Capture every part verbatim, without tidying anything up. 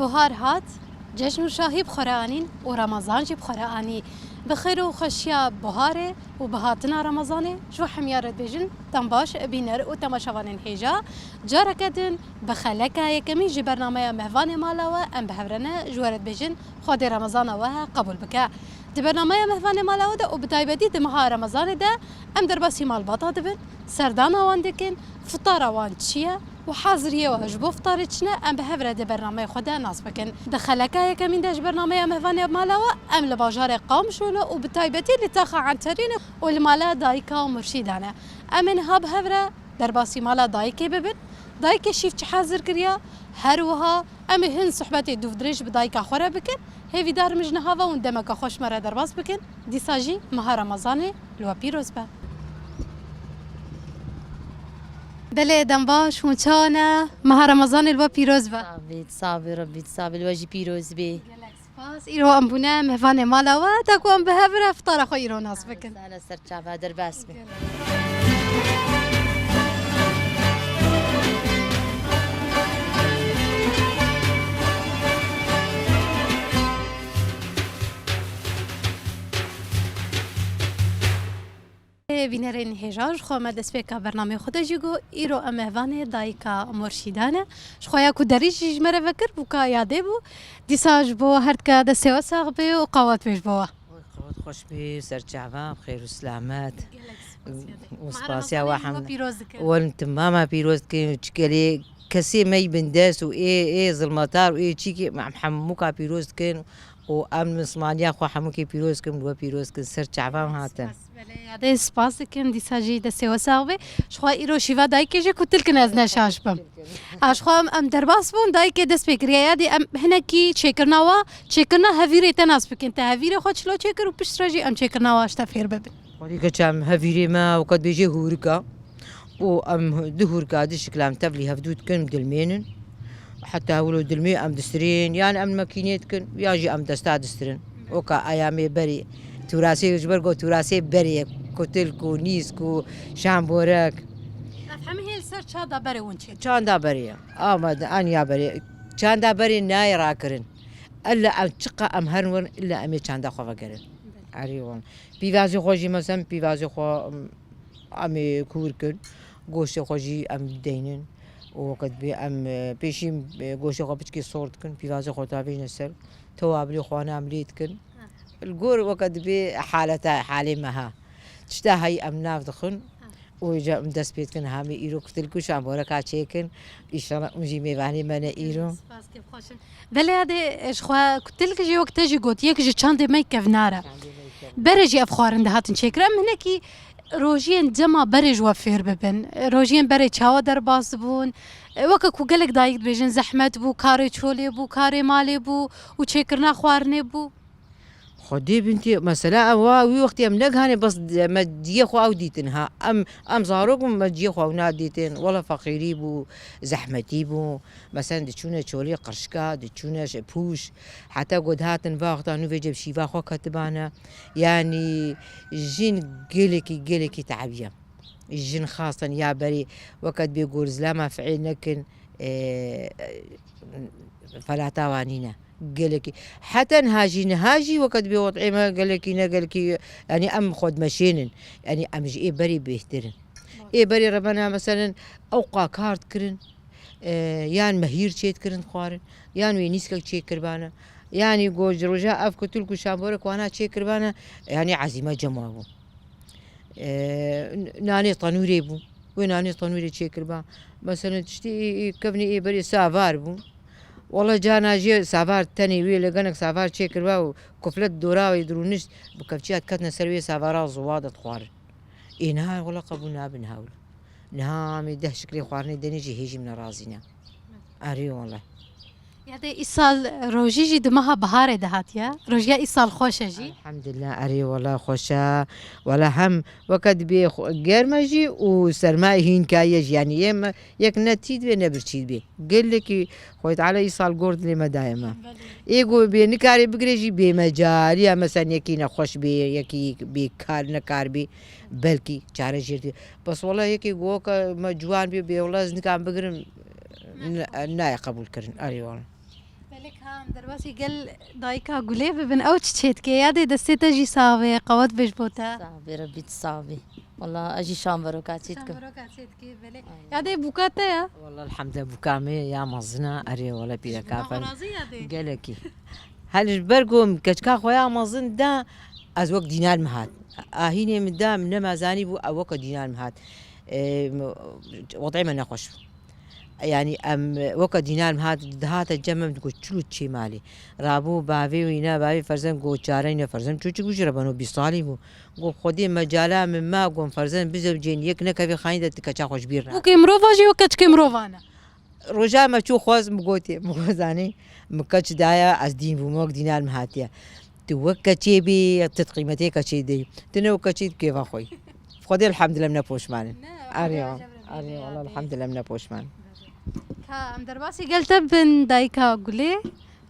Buhar hat, cejn û şahî bi xwe re anîn û Remezan jî bi xwe re anî. Bi xêr û xweşiya buharê û bi hatina Remezanê ji we hemiya re dibêjin dem baş, bîner û temaşevanên hêja. Careke din bi xeleka yekemîn ji bernameya Mehvanê Mala We em bi hev re ne, ji we re dibêjin Xwedê Remezana we qebûl bike. Di bernameya Mehvanê Mala We de û bi taybetî di meha Remezanê de em derbasî malbata dibin, serdana wan dikin, fitara wan çi ye û haziriyê wan ji bo fitarê çi ne, em bi hev re di bernameyê xwe de nas bikin. Di xeleka yekemîn de ji bernameya Mehvanê Mala We em li bajarê Qamişlo ne û bi taybetî li taxa Enterî ne û li mala dayika Murşîda ne. Em ê niha bi hev re derbasî mala dayikê bibin. Dayikê şîv çi hazir kiriya? Her wiha em ê hin sohbetê dûvdirêj bi dayika xwe re bikin. Hêvîdar im ji niha ve hûn demeke xweş me re derbas bikin. Dîsa jî meha Remezanê li we pîroz be. Belê, dem baş, hûn çawa ne? Meha Remezanê li we pîroz be. Savît, savî, Rebît, savî, li we jî pîroz bê. Gelek spas. Îro em bûne mehvanê mala we, ta ku em bi hev re fitara xwe îro nas bikin. Sala ser çava derbas be. Bînerên hêja, ji xwe me destpêka bernameyê xwe de jî got, îro em mehvanê dayika Murşîda ne. Ji xwe ya ku derî jî ji me re vekir, bûka yadê bû. Dîsa ji bo her dike destê we sax bê û qawet bê ji bo we. Oy, qawet xweş bê, ser çava, bi xêr û silamet. Gelek spas yadê. Û spasiya we hem pîroz dikin. Welin timama pîroz dikin, çikelê kesê me yî bindest û ê, ê zilmetar û ê çîkê em hemûka pîroz dikin. û em mismaniya xwe hemûkê pîroz kim, we pîroz kin, ser çavan hatin. Spas, belê, yadê spas dikim, dîsa jî destê we sax be. Ji xwe îro şîva dayikê jî kutilkin ez ne şaş bim. A, ji xwe em, em derbas bûn, dayikê dest pê kiriye. Yadê em hinekî çêkirina wa, çêkirina hevîrê te nas bikin. Te hevîrê xwe çilo çêkir û piştre jî em çêkirina wa ji te fêr bibin. Xwedî keça em hevîrê me weke dibêjê hûrika. û em du hûrka, du şikla em tevlî hevdû dikin, dilmênin. Heta wilo dilmê em distirên, yan em makînê dikin, yan jî em desta distirin. Oka eyamê berê, tûrasê ji ber ku tûrasê berê ye, kutilk û nîsk û şamborek. Ev hemî hê li ser çanda berê hûn çêdikin? Çanda berê ye. Ama de aniya berê. Çanda berê nayê rakirin. Ella em çiqa em herin werin, illa em ê çanda xwe vegerin. Erê wan. Pîvazê xwe jî, meselen, pîvazê xwe, em, em ê kûr kin, goştê xwe jî em deynin û weke dibê em, e, pêşî, e, goştê xwe piçkî sor dikin, pîvazê xwe davêjine ser, tewabilê xwe ne em lê dikin. Li gor weke dibê haleta, halê me ha. Tişta heyî em nav dixin û îca em dest pê dikin, hamê îro kutilk û şamboreka çêkin. Înşallah hûn jî mêvanê me ne îro. Spas, kêf xweş in. Belê, yadê, e, ji xwe kutilk jî wek te jî got, yek ji çandê me kevnar e. Çandê me kevnar. Berê jî ev xwarin dihatin çêkirin. Em hinekî rojiyên dema berê ji we fêr bibin. Rojiyên berê çawa derbas bûn? E, weke ku gelek dayik dibêjin, zehmet bû, karê çolê bû, karê malê bû û çêkirina xwarinê bû. Xwedê bin tê, mesela, ew wa wî wextî em negihanê, bes me ciyê xwe ew dîtin ha. Em, em zarok bûn, me ciyê xwe ew nadîtin. Wela feqîrî bû, zehmetî bû. Mesela, diçûne çolê qirşka, diçûne ji pûş. Heta ku dihatin vaxta nû vêce bi şîva xwe ketibane. Yanî jin gelekî, gelekî tebiye. Jin xasten ya berê weke dibê gor zilama fiîl nekin, e, felata wan nîne. Gelekî. Heta niha jî, niha jî weke dibê wet'ê me gelekî ne gelekî, yanî em xwe dimeşênin. Yanî em ji ê berê bêhtir in. Ê berê re bena, meselen, ewqa kar dikirin, e, yan mehîr çê dikirin dixwarin, yan wê nîskek çê kiribane. Yanî go ji roja ev kutilk û şamborek wana çê kiribane, yanî ezîme cem wa bû. E, nanê tenûrê bû. Wê nanê tenûrê çêkiriba. Mesela tiştê ê, ê, kevnê ê berê savar bû. Wala cana jê savar tenê wê li genek savar çêkiriba û kuflet dora wê dirûnişt bi kevçiya diketine ser wê savara ziwa de dixwarin. Ê niha wala qebûl nabin hewl. Niha em ê deh şiklê xwarinê denê jî hêjî min razî ne. Erê wala. Yadê îsal rojî jî di meha biharê de hatiye. Rojiya îsal xweş e jî. Elhamdulillah, erê wala xweş e. Wala hem weke dibê xwe-, germ e jî û sermayê hînka ye jî. Yanî yê me yek ne tî dibê ne birçî dibê. Gelekî Xwedê Teala îsal gor dilê me daye me. Belê. Ê ku bê nikarê bigirê jî bê mecaliya, mesela yekî nexweş bê, yekî bê kar, nekar bê, belkî çare jêr dibê. Bes wala yekî ku weke me ciwan bê, bê wala ez nikan bigirim, ne-, nayê qebûl kirin. Erê wala. Lê ka em derbasî gel dayika Gulê bibin, ew çi çêdike? Yadê destê te jî sax be, qewet be ji bo te. Sax be, Rebî tu sax be. Wala ez jî şanveroka çêdikim. Şanveroka çêdike, belê. Aynen. Yadê bûka te ya? Wala elhamdulillah bûka me ya mezin e, erê wala pîreka. Ji bo xwe razî yadê? Gelekî. Hel ji ber ku em keçika xwe ya mezin da, ez wek dînar min hat. Ahînê min da, min nema zanîbû, ew weke dînar min hat. Ê, wedê me nexweş bû. Yanî em weke dînar min hat, dihate cem em digot çilo çê malê. Rabû bavê wî ne, bavê Ferzen got çare ne, Ferzen çûçik bû, ji re beno bîst salî bû. Got Xwedê mecala min ma, got Ferzen bizewcên yek nekevê xanî de ti keça xwe ji bîr nake. Bûkê mirova jî wek keçikê mirovan e. Roja me çû xwest, min gotê, min got zanî, min keç daye, ez dîn bûm, wek dînar min hatiye. Tu wek keçê bî, tu di qîmetê keçê de yî. Tu ne wek keçê, tu kêfa xwe yî. Xwedê elhamdulillah em ne poşman in. Ne, Arê, Xwedê wan, rêje bire, arê, bire, wala arê. Elhamdulillah em ne poşman in. Ka em derbasî gel te bin dayika Gulê.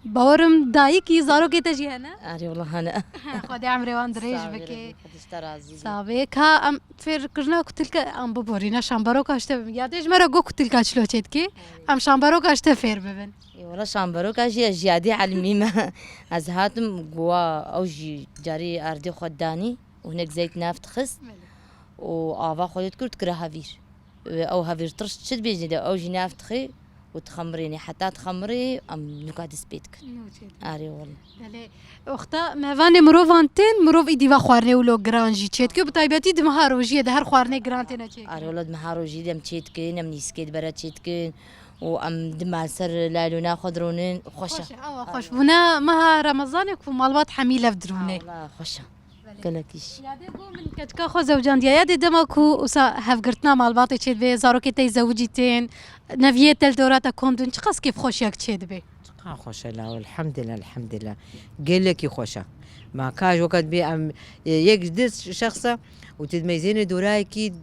Bawerim dayikî, zarokê te jî hene? Arê, wala hene. Xwedê emrê wan dirêj bike. Sağ ol, Rebî, Xwedê ji te razî be. Sağ be. Ka em fêr kirina kutilke, em biborîne şamberoka ji te bibin. Yadê ji me re got kutilka çilo çêdike. Arê. Em şamberoka ji te fêr bibin. Ê, wala şamberoka jî ez jî yadê elimî me. Ez hatim guwa, ew jî carê erdê xwe danî û hinek zeyt neft xist. Belê. Û ava xwe dikir, dikire hevîr. Ew hevîr tirş çi dibêjin de, ew jî neft dixê û dixemirênê. Heta dixemirê, em nûka dest pê dikin. Nû çê dikin. Arê wala. Belê. Wexta mevanê mirovan tên, mirov îdî va xwarinê wilo giran jî çêdike. Bi taybetî di meha rojiyê de her xwarinê giran têne çêkirin. Arê wala di meha rojiyê de em çêdikin, em nîskê di bere çêdikin û em di mal ser laylona xwe dironin. Xweş e. Xweş e, awa xweş. Arê. Bûne meha Remezanê ku malbat hemî lev dirûnê. Ha, wala xweş e. Belê. Gelekî jî. Yadê ku min keçika xwe zewcandiye, yadê dema ku wisa hevgirtina malbatê çêdibe, zarokê te yî zewicî tên, neviyê te li dora te kom dibin, çiqas kêfxweşiyek çêdibe? Çiqa xweş e, la elhamdulillah, elhamdulillah. Gelekî xweş e. Ma ka ji weke dibê em, e, yek ji du şexs e û tu dimeyzêne dorayekî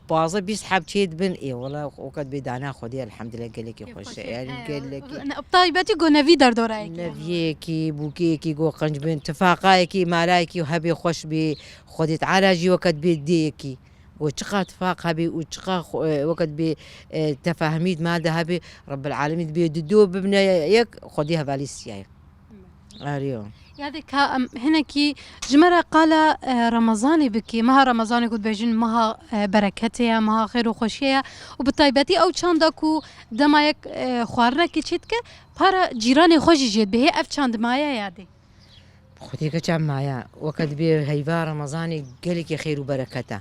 pazdeh bîst heb çê dibin, ê wela weke dibê dana Xwedê elhamdulillah gelekî xweş e. Yanî gelekî. Bi taybetî ku nevî derdorayekî. Neviyekî, bûkeyekî ku qenc bin, tifaqayekî, malayekî hebê xweş bê, Xwedê Teala jî weke dibê dê yekî. Ku çiqa tifaq hebê û çiqa xwe-, e, weke dibê, e, tefahmî di mal de hebê, Rebbil Alemîn dibê di do bibine yek, Xwedê hevalî siyaye. Arê yo. Yadê ka em hinekî ji me re qala, e, Remezanê bikî. Meha Remezanê ku dibêjin meha, e, bereketê ye, meha xêr û xweşiyê ye. Û bi taybetî ew çanda ku dema yek, e, xwarinekî çêdike, para cîranê xwe jî jê dibê. Hê ev çand maye yadê? Xwedê keça maye. Weke dibê heyva Remezanê gelekî xêr û bereket e.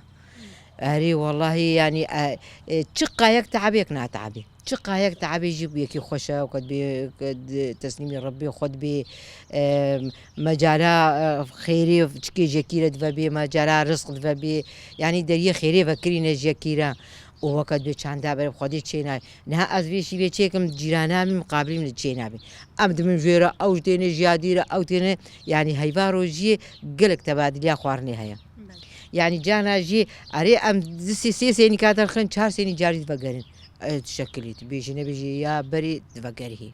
Erê, wellahî, yanî, e, e, çiqa yek teabêk nateabê. Çiqa yek teabê jî yekî xweş e, weke dibê, ke di-, teslîmî Rebbê xwe dibê, e, mecala, e, xêrê çikê jekî re divebê, mecala rizq divebê. Yanî deriyê xêrê vekirîne jekî re. Û weke dibê çanda berê Xwedê çênayê. Niha ez vê şîvê çêkim, cîrana min, miqabilî min çênabê. Em dimin jê re, ew têne jiyadî re, ew têne, yanî heyva rojiyê gelek tebadiliya xwarinê heye. Belê. Yanî cana jî, erê em di sê, sê sênîka derxin, çar sênî carî divegerin. E, şekilî tu bêjî nebêjî ya berê divegerihê.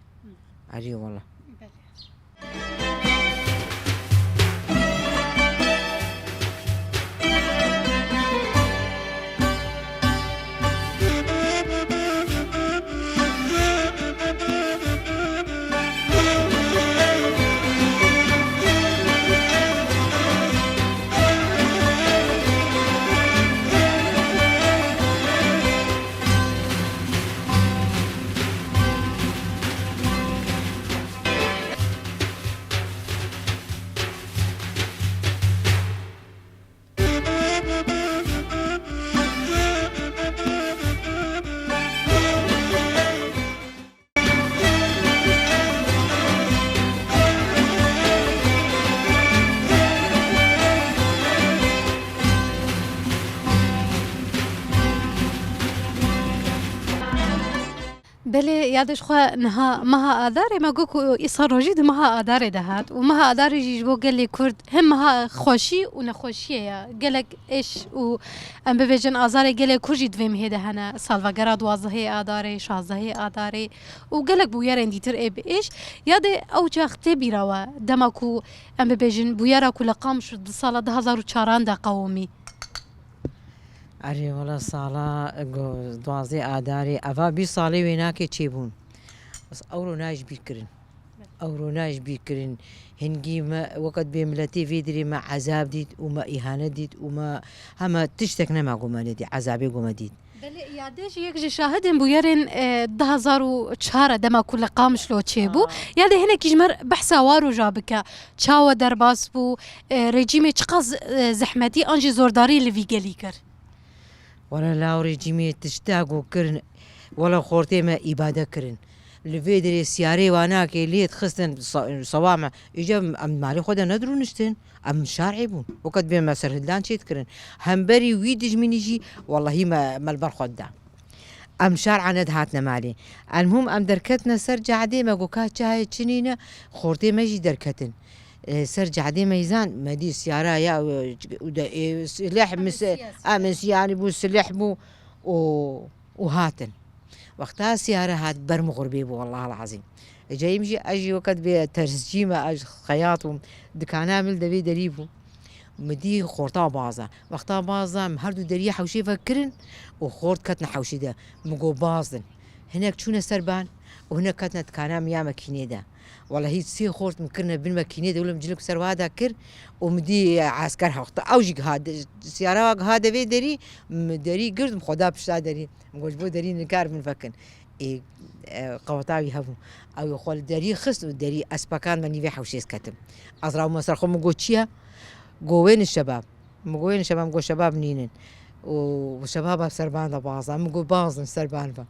Hı. Erê wela. Belê. Belê, ya de ji xwe niha meha Adarê, me got ku îsal rojî di meha Adarê de hat û meha Adarê jî ji bo gelê Kurd hem meha xweşî û nexweşiyê ye. Gelek êş û, em bibêjin, azarê gelê Kurd jî di vê mihê de hene. Salvegera duwazdehê Adarê, şazdehê Adarê û gelek bûyerên dîtir ê bi êş. Ya de ew çax tê bîra we, dema ku, em bibêjin, bûyera ku li Qamişlo di sala du hazar û çaran de qewimî? Erê, wela sala, go-, duwazdeh Adarê, eva bîst salê wê nake çêbûn. Bes ewro nayê ji bîr kirin. Ewro nayê ji bîr kirin. Hingî me weke dibê miletê vê derê me ezab dît û me îhanet dît û me hema tiştek nema ku me nedî, ezabê ku me dît. Belê, yadê jî yek ji şahidên bûyerên, e, du hezar û çar e dema ku li Qamişlo çêbû. Aa. Yadê hinekî ji me re behsa wa roja bike. Çawa derbas bû, e, rejîmê çiqas, e, zehmetî an jî zordarî li vî gelî kir? Wele law rejîmê tişta ku kirin, wele xortê me îbade kirin. Li vê derê siyarê wanakê lê dixistin sa-, sewa me. Îca em malê xwe de nedirûniştin. Em şarê bûn. Weke dibê me serhildan çê dikirin. Hemberî wî dijminî jî wellehî me, me li ber xwe dida. Em şar ane dihatine malê. Elmûm em derketine ser cadê me got ka çayê çi nîne, xortê me jî derketin. E, ser cadê meyzan me dî siyara ya, e, û de, e, sileh, em mis-, siyasi. Em siyanî bû, sileh bû û, û hatin. Wexta siyara hat ber min xurbê bû, wellahil ezîm. Eceyim jî, ez jî weke dibê terzcî me, ez xeyat bûm. Dikana min li devê derî bû. Mi dî xorta baza. Wexta baza em her du deriyê hewşê vekirin û xort ketine hewşê de. Mi got, "Bazin." Hinek çûne ser ban û hinek ketine dikana min ya mekînê de. Wellehî sê xort min kirine bin mekînê de, wilo min cilik ser wa de kir û mi dî esker hewxta. Ew jî giha de-, siyara wa giha devê derî, mi derî girt, mi xwe da pişta derî. Mi got, "Ji bo derî nikar min vekin." Ê, e, qeweta wî hebû. Ew ê xwe li derî xist û derî ez pekan me nîvê hewşê ketim. Ez rabûme ser xwe, min got, "Çi ye?" Got, "Wêne şebab." Min got, "Wêne şebab." Min got, "Şebab nînin." Û şebaba serban de baza. Min got, "Bazin serban be."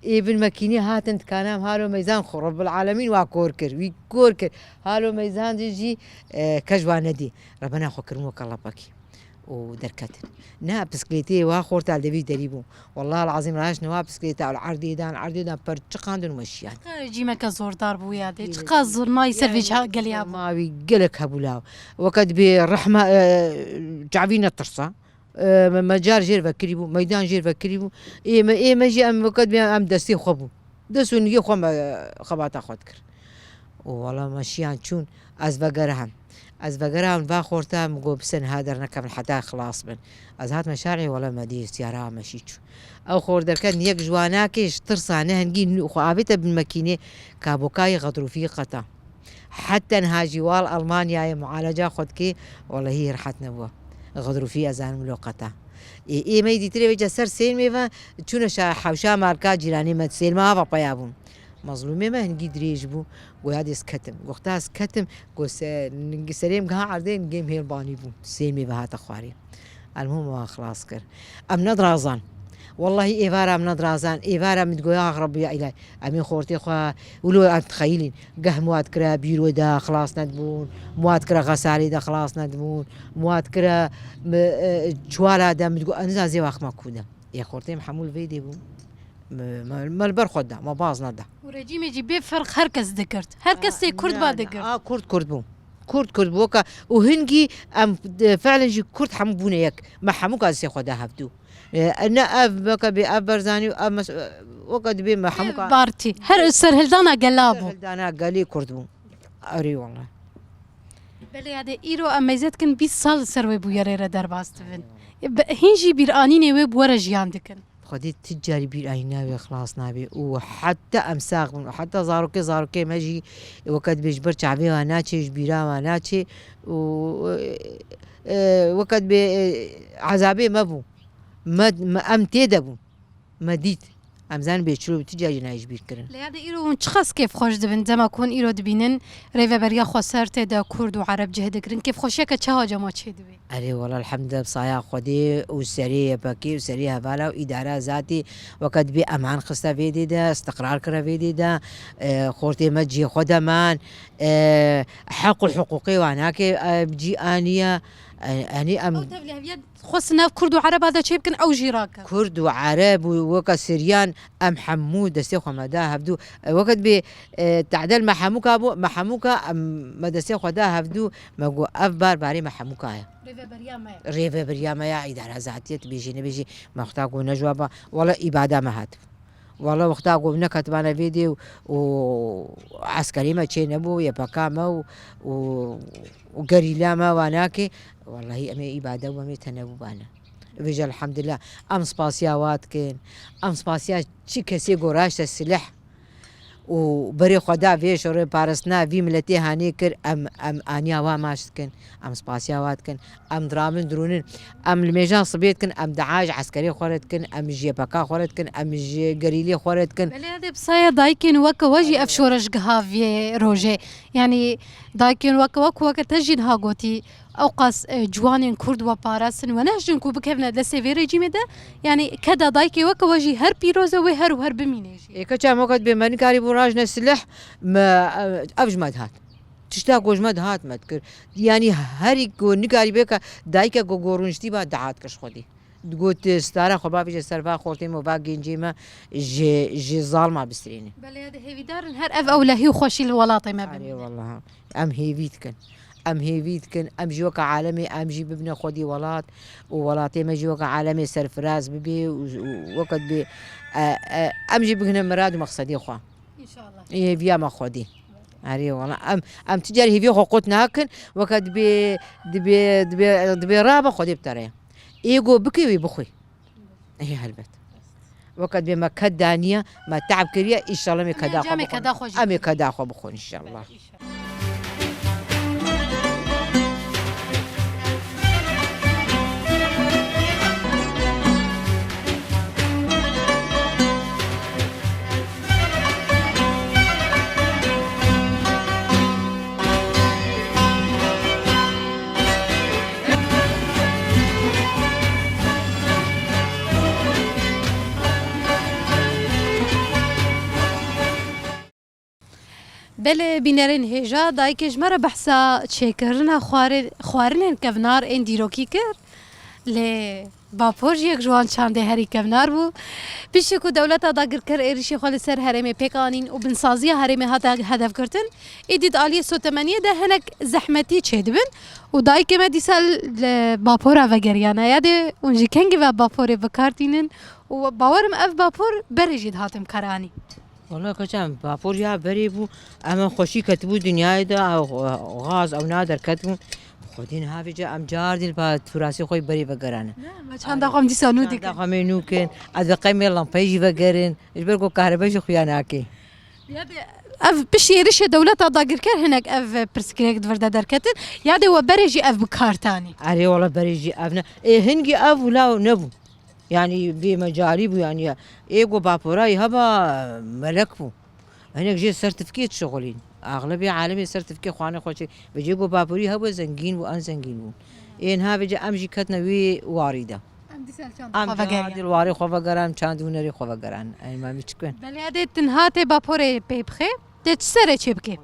Ê bin mekînî hatin dikana em, halo meyzan xwe Rebbil Alemîn wa kor kir. Wî kor kir. Halo meyzan jî, jî, e, keş wa nedî. Rebena xwe kirin weke lepekî. û derketin. Ne, pisklêtê wa xorta li devî derî bû. Wallahil ezîm, raştine wa pisklêta li erdê dan, erdê dan, per çiqandin û meşiyan. Çiqa rejîmeke zordar bû ya dê, çiqa zulma yî ser vê gelê hebû. Zulma wî gelek hebû law. Weke dibê rehma, e, çavî netirsa. E, me, mecar jêr vekirî bû, meydan jêr vekirî bû. Ê me, ê me jî em weke dibê em destê xwe bû. Dest û nigê xwe me xebata xwe dikir. Û wela me şiyan çûn, ez vegeriham. Ez vegeriham va xorta, min got, "Bi se niha dernekevin heta xilas bin." Ez hatime şarê, wela me dî siyara me şî çû. Ew xor derket, yek ji wanakê ji tirsa ne hingî nû xwe avête bin mekînê, kabokayê xedrûfî qeta. Heta niha jî wal Almanyayê mualeca xwe dikê, welehî rehet nebû. Xedrûfî ez zanim lo qeta. Ê, ê me dîtirê vêca ser sêlmê ve, çûne şa-, hewşa malka cîranê me, sêlma ava peya bûn. Mezlûmê me hingî dirêj bû. Goya dê ez ketim. Goxta ez ketim. Go se-, ningî serê min giha erdê, ningê min hêl banî bû. Sê mêve hate xwarê. Elmuhim wan xilas kir. Em nedirazan. Wellahî êvara em nedirazan. Êvara min digoya, "Ax Rebbi ya îlahî." Em ê xortê xwe wilo em dixeyilîn. Geh min wa dikira bîro de xilas nedibûn. Min wa dikira xesalê de xilas nedibûn. Min wa dikira mi, e, çiwala de min digo, "Ez nizan zê waxma ku de." Ê xortê min hemû li vê dê bûn. Me, me, me li ber xwe da, me baz neda. Û rejîmê jî bê ferq her kes dikirt. Her kes tê Kurd ba dikirt. A, Kurd, Kurd bû. Kurd, Kurd bû. Weka û hingî em, e, fiilen jî Kurd hemû bûne yek. Me hemû ka destê xwe da hevdû. E, ne ev, weka bê ev Barzanî û ev mes-, e, weka dibê me hemû ka Partî. Her serhildana gela bû. Serhildana gelê Kurd bû. Erê wela. Belê, yadê îro em mêze dikin bîst sal li ser wê bûyerê re derbas dibin. Be-, hîn jî bîranînê wê bi we re jiyan dikin. Xwedê ti carî bîranîna wê xilas nabe û heta em sax bin û heta zarokê zarokê me jî weke dibê ji ber çavê wan naçê, ji bîra wan naçê û, e, e, weke dibê, e, ezabê me bû. Me, me, em tê de bûn. Me dît. Em zanin bê çilo tu carî nayê ji bîr kirin. Lê yadê îro hûn çiqas kêfxweş dibin, dema ku hûn îro dibînin, rêveberiya xweser tê de Kurd û Ereb cih dikirin, kêfxweşiyeke çawa cema çê dibe? Erê wela elhamdulillah, bi saya Xwedê û serê Y P G û serê hevala û îdara zatî weke dibê eman xiste vê dê de, istiqrar kire vê dê de, e, xortê me cihê xwe de man, e, heq û hiqûqê wan nake, e, cî aniye, e, yanî em Ew tevlî heviya Xwestin nav Kurd û Ereba de çêbikin, ew jî rakin. Kurd û Ereb û weke Siryan em hemû destê xwe me da hevdû. Weke dibê, e, tedel me hemûka bû, me hemûka em, me destê xwe da hevdû, me got ev bar barê me hemûka ye. Rêveberiya me ye. Rêveberiya me ya îdara zatiyê, tu bêjî nebêjî, me xwe ta got ne ji we ba. Wele îbada me hat. Wele wexta ku neketibane vê dê û, û eskerî me çê nebû, Y P K me û, û, û gerîla me wa nake, wellahî em ê îbade û em ê tene bûbane. Vêje elhamdulillah. Em spasiya wa dikin. Em spasiya çi kesê ku raşte sileh û berê xwe da vê şerê parastina vî miletê hanê kir, em, em aniya wa maç dikin, em spasiya wa dikin, em diravin dirûnin, em li mêjan sibê dikin, em DAIŞ eskerê xwe re dikin, em ji Y P K xwe re dikin, em ji gerîlê xwe re dikin. Belê, ya dê bi saya dayikên weke we jî ev şoreşgeha vê rojê. Yanî dayikên weke we ku weke te jî niha gotî, ewqas, e, ciwanên Kurd we parastin, we nehiştin ku bikevine destê vê rejîmê de. Yanî keda dayikê weke we jî her pîroz e, wê her û her bimîne jî. Ê, keça me weke dibê me nikarîbû rajne silih, me, e, ev ji me dihat. Tişta ku ji me dihat me dikir. Yanî herî ku nikarî bêke dayike ku gorûniştî ba dihat kir ji xwedî. Digot, "Stara xwe bavêje ser va xortê me û va gencê me ji, ji zalma bistirêne." Belê, ya de hêvîdar in her ev ewlehî û xweşî li welatê me bimîne. Erê wela. Em hêvî dikin. Em hêvî dikin. Em jî weke alemê, em jî bibine xwedî welat û welatê me jî weke alemê serfiraz bibe û, û weke dibê, e, e, em jî bigihine mirad û mexsedê xwe. Înşallah. Ê hêviya me xwedî. Erê wela. Em, em tu car hêviyê xwe qut nakin. Weke dibê, dibê, dibê, dibê rabe xwedê bi te re ye. Ê go bike wê bixwe. Ê helbet. Weke dibê me ked daniye, me te'b kiriye, înşallah em ê keda xwe bixwin. Em ê keda xwe bixwin înşallah. Belê bînerên hêja, dayikê ji me re behsa çêkirina xwarê-, xwarinên kevnar ên dîrokî kir. Lê Bapor jî yek ji wan çandê herî kevnar bû. Piştî ku dewleta dagirker êrişê xwe li ser herêmê pêk anîn û binsaziya herêmê hate hedefgirtin, êdî di aliyê sotemeniyê de hinek zehmetî çêdibin û dayikê me dîsa li Bapora vegeriyane. Ya dê hûn ji kengî ve Baporê bi kar tînin û bawer im ev Bapor berê jî dihatin bi kar anî. Wala keça em, Bapor ya berê bû, em xweşî ketibû dinyayê de, ew, gaz ew na derketibûn. Xwedî niha vêca em car dî li ba turasê xwe berê vegerane. Ne, me çanda xwe em dîsa nû dikin. Çanda xwe em ê nû kin. Ez ve qey em ê lempeyê jî vegerin. Ji ber ku kahrebe jî xuya nake. Ya dê ev piştî êrişê dewleta dagirker hinek ev pirsgirêk di vir de derketin. Ya dê we berê jî ev bi kar tanî. Erê wala berê jî ev ne. Ê hingî ev wila nebû. Yanî bê mecalî bû yanî. Ê ku baporayî heba melek bû. Hinek jê sertifkê dişixulîn. Axlebê alemê sertifkê xwane xwe çê. Vêcê ku baporî hebû zengîn bû, en zengîn bû. Ê niha vêce em jî ketine wî warî de. Em dîsa li çanda xwe vegerin. Em dîsa li warê xwe vegeran, çand û hunerê xwe vegeran. Em, em çi bikin? Belê ya dê tu niha tê baporê pê bixê, tê çi serê çê bikê?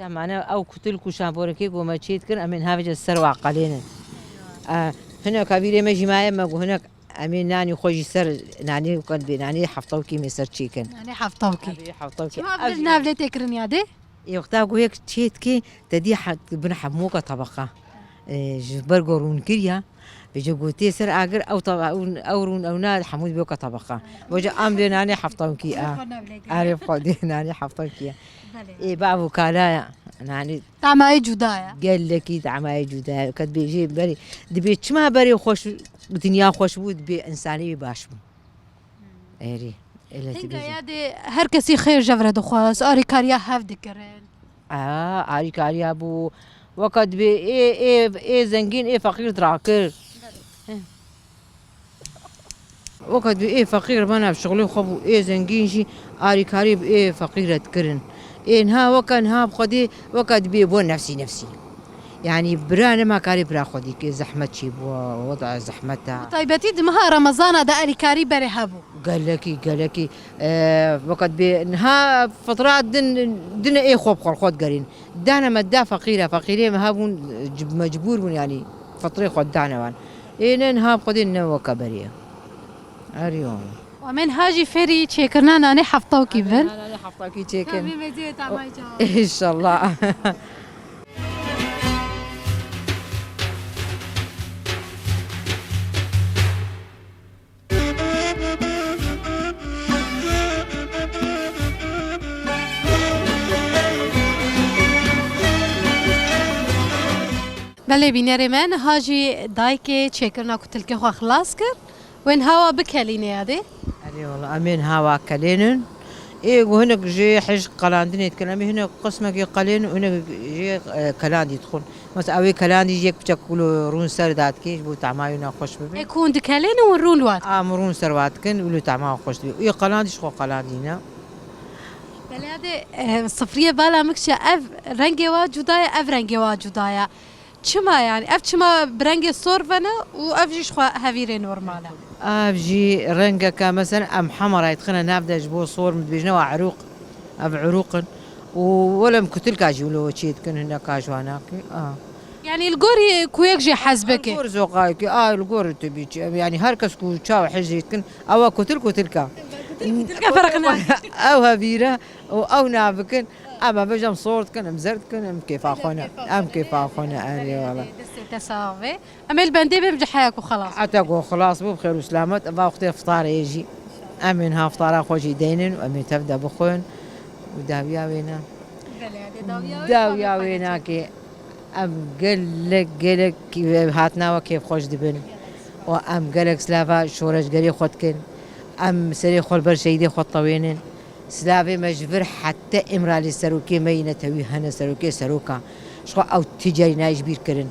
Mane ew kutil ku şamborekê ku me çê dikir, em ê niha vêce ser wa qelênin. E, hinek havîrê me jî maye me ku hinek Em ê nanî xwe jî ser nanê kan bê nanê heftawkî mê ser çêkin. Nanê heftawkî. Evê heftawkî. Çima ev vê nav lê tê kirin ya dê? Ê wexta ku yek çê dikê, te dî he-, bin hemûka tebeqa. Ê, ji ber ku rûn kiriya, vêce gotê ser agir ew taba-, ew, ew rûn ew na hemû dibê weka tebeqa. Vêce em dê nanê heftawkî a. Xwe nav lê kirin. Arê xwe dê nanê heftawkî a. Belê. Ê bav û kala ya. Nanê Tamayê cuda ye. Gelekî tamayê cuda ye. Qet bêjê berê, dibê çima berê xweş, dinya xweş bû, dibê însanê wî baş bû. Erê, ele Hinga dibêjê. Ya dê her kesî xêr ji vir re dixwest, arîkariya hev dikirin. A, arîkariya bû. Weka dibê ê, ê, ê zengîn ê feqîr dirakir. Heh. Weke dibê ê feqîr bana bi şixulê xwe bû, ê zengîn jî arîkarî bi ê feqîr re dikirin. Ê niha weke niha bi xwedê weke dibê bo nefsî nefsî. Yanî bira nema karê bira xwedî ke zehmet çê bû, weda zehmet e. Bi taybetî di meha Remezana de alîkarî berê hebû. Gelekî, gelekî, e, weke dibê niha fitra din, dine ê xwe bi xwe xwe digerîn. Dane me da feqîre, feqîrê me hebûn, mecbûr bûn, yanî fitrê xwe dane wan. Ê ne niha bi xwedê ne weke berê ye. Erê wan. Em ê niha jî fêrî çêkirina nanê heftawkî bin. Nanê heftawkî çêkin. Tamam, vê tamayî çawa. Înşallah. Belê bînerê me, niha jî dayikê çêkirina kutilkê xwe xilas kir. Wên hawa bikelîne ya dê? Erê wala, em ên hawa kelênin. Ê ku hinek jê hej qelandinê dikin, em ê hinek qismekê qelên û hinek jê, e, kelandî dixwin. Mesela ew ê kelandî jî yek piçek wilo rûn ser dadikê ji bo tema wî nexweş bibe. Ê ku hûn dikelên û rûn wat? A, em rûn ser wa dikin, wilo tema xweş dibe. Ê qelandî ji xwe qelandî ne. Belê de, e, sifriyê bala min kişiya, ev rengê wa cuda ye, ev rengê wa cuda ye. Çima yani? Ev çima bi rengê sor vene û ev jî ji xwe hevîrê normal e? Ev jî rengeke, mesela em hema rayê dixine nav de ji bo sor min dibêjine wa erûq. Ev erûq in. Û wele em kutilka jî wilo çê dikin, hineka ji wana kî. A. Yani li gorî ku yek jî hez bike. Li gor zoqayekî, a, li gor tebî çi, em, yani her kes ku çawa hej jê dikin, ewa kutil kutilka. Kutil kutilka ferq nake. Ew hevîre û ew nav bikin. Em, em bêjin em sor dikin, em zer dikin, em kêfa xwe ne. Em kêfa xwe ne, erê wala. Destê te sax be. Em ê li bendê bêm ji heya ku xelas. Heta ku xelas bû, bi xêr û selamet, va wextê fitarê jî. Em ê niha fitara xwe jî deynin û em ê tev de bixwin û dawiya wê ne. Belê, dawiya wê Dawiya wê nake. Em gelek, gelek hatina we kêfxweş dibin. Û em gelek silava şoreşgerê xwe dikin. Em serê xwe li ber şehîdê xwe tewênin. Silavê me ji vir hette Îmralî serokê me yî netewî hene serokê seroka. Ji xwe ew ti carî nayê ji bîr kirin.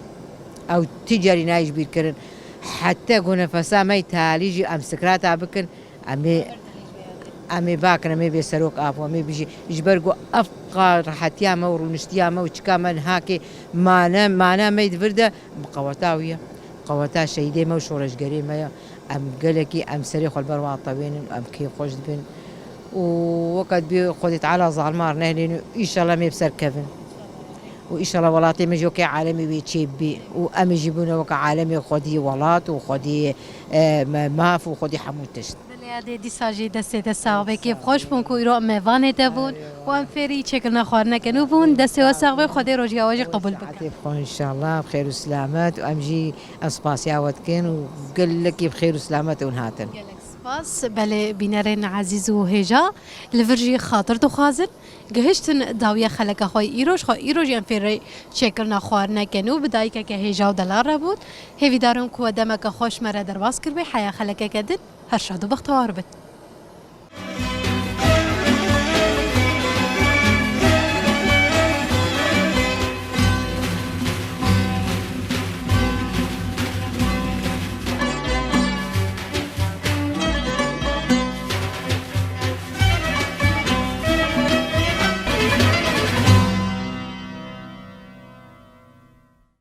Ew ti carî nayê ji bîr kirin. Hette ku nefesa me yî talî jî em sikrata bikin, em ê, em ê bakin, em ê bê serok av, em ê bijî. Ji ber ku ev qar rehetiya me û rûniştiya me û çika me niha kê mane, mana me yî di vir de bi qeweta wî ye. Qeweta şehîdê me û şoreşgerê me ye. Em gelekî em serê xwe li ber wan tewênin û em kêfxweş dibin. Û weke dibê Xwedê Teala zalima nehêlin û înşallah em ê bi ser kevin. Û înşallah welatê me jî weke alemê wê çê bibê. Û em ê jî bûne weke alemê xwedî welat û xwedî, e, me-, maf û xwedî hemû tişt. Belê, dê dîsa jî destê te sax be. Kêfxweş bûn ku îro em mêvanê te bûn û em fêrî çêkirina xwarineke nû bûn. Destê we sax be, Xwedê rojiya we jî qebûl bike. Saetê bi xwe înşallah, bi xêr û silamet û em jî Em spasiya we dikin û gelekî bi xêr û silamet hûn hatin. Gelek spas. Belê bînerên ezîz û hêja, li vir jî xatir dixwazin. Gihiştin dawiya xeleka xwe îro, ji xwe îro jî em fêrê çêkirina xwarineke nû bi dayikeke hêja û delal re bûn. Hêvîdarim ku we demeke xweş me re derbas kiribê, heya xelekeke din her şad û bextewar bin.